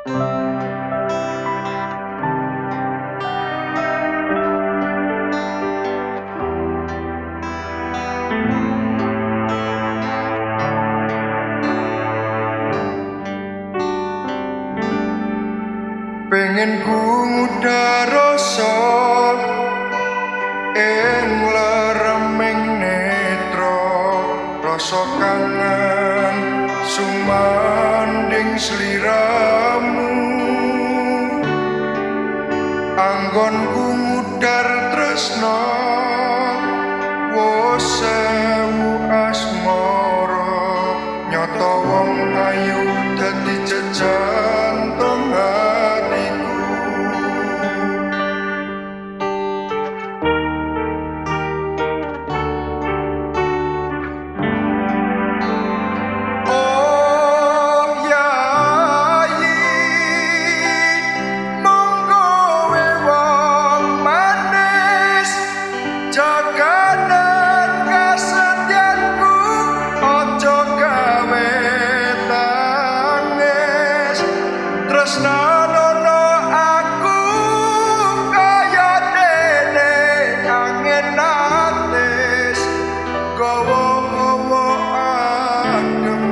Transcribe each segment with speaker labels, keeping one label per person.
Speaker 1: Pengen ku ngudar rasa ing lereming netra, rasa kangen sumanding sliramu. Anggonku ngudar tresna wo sewu asmara, nyata wong ayu dadi jejantung hatiku. Oh yayi, monggo wong manis, jaganen kasetyanku, aja gawe tangis. Tresnanono aku kaya dene angin atis, gawa-gawa adem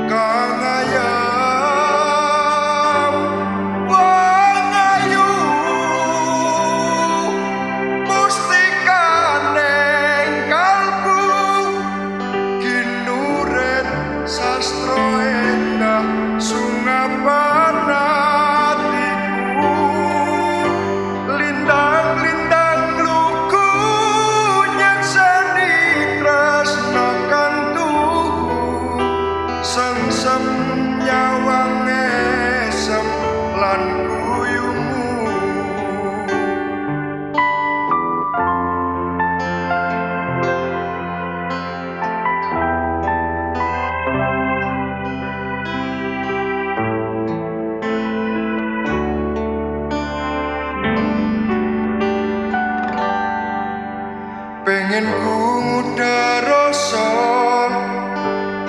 Speaker 1: kang ayem. Wong ayu mustikane kalbu, ginuret sastra endah sungapan atiku. Lintang-lintang lugu nyekseni tresna kang tuhu, sengsem nyawang esem lan guyumu. Pengen ku ngudar rasa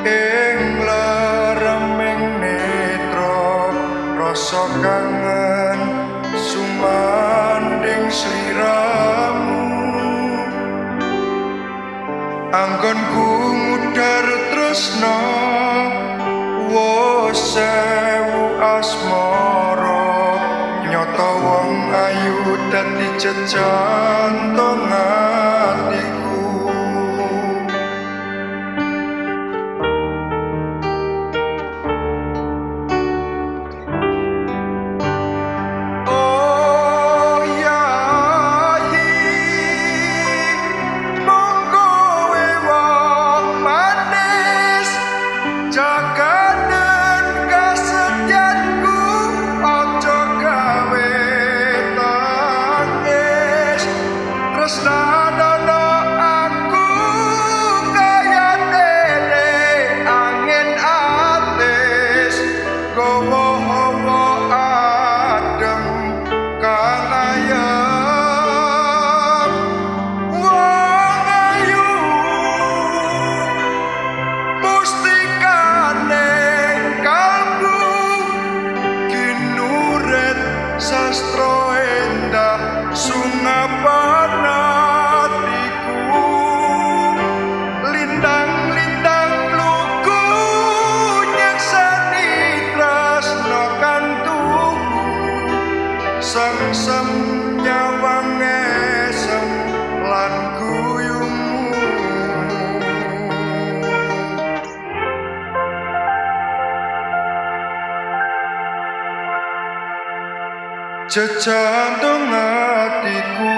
Speaker 1: ing lereming netra, rasa kangen sumanding sliramu. Anggonku ngudar tresna wo sewu asmara, nyata wong ayu dadi jejantung atiku. Oh yayi, monggo wong manis, jaganen kasetyanku, aja gawe tangis. Tresnanono aku kaya dene angin atis, gawa hawa adem kang ayem. Wong ayu mustikane kalbu, ginuret sastra endah sungapan atiku. Lintang-lintang lugu nyekseni tresna kang tuhu, sengsem nyawang esem lan guyumu. Jejantung atiku.